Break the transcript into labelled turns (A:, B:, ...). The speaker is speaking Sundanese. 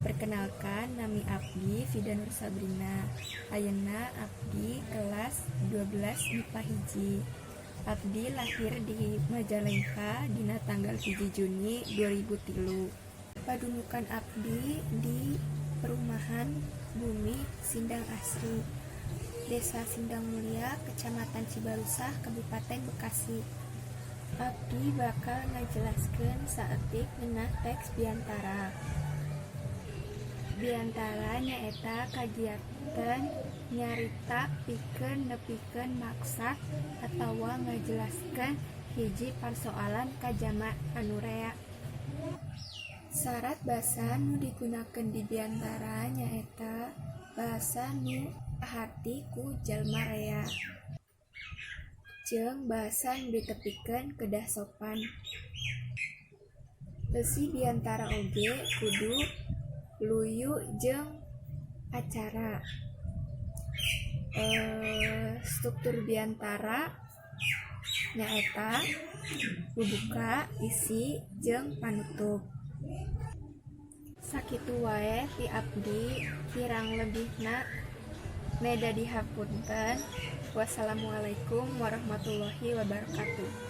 A: Perkenalkan, nami abdi Vida Nur Sabrina. Ayeuna abdi kelas 12 MIPA 1. Abdi lahir di Majalengka dina tanggal 1 Juni 2003. Padumukan abdi di Perumahan Bumi Sindang Asri, Desa Sindang Mulia, Kecamatan Cibarusah, Kabupaten Bekasi. Abdi bakal ngajelaskeun saeutik ngeunah teks biantara. Biantara nyaeta kagiatan nyarita pikeun nepikeun maksad atawa ngajelaskeun hiji parsoalan ka jalma anu rea. Sarat basa nu digunakeun di biantara nyaeta basa nu kaharti ku jalma rea jeung basa nu ditepikeun kedah sopan. Eusi biantara oge kudu luyu jeung acara. Struktur biantara nyaeta bubuka, isi, jeung panutup. Sakitu wae ti abdi, kirang lebihna meda dihapunten. Wassalamualaikum warahmatullahi wabarakatuh.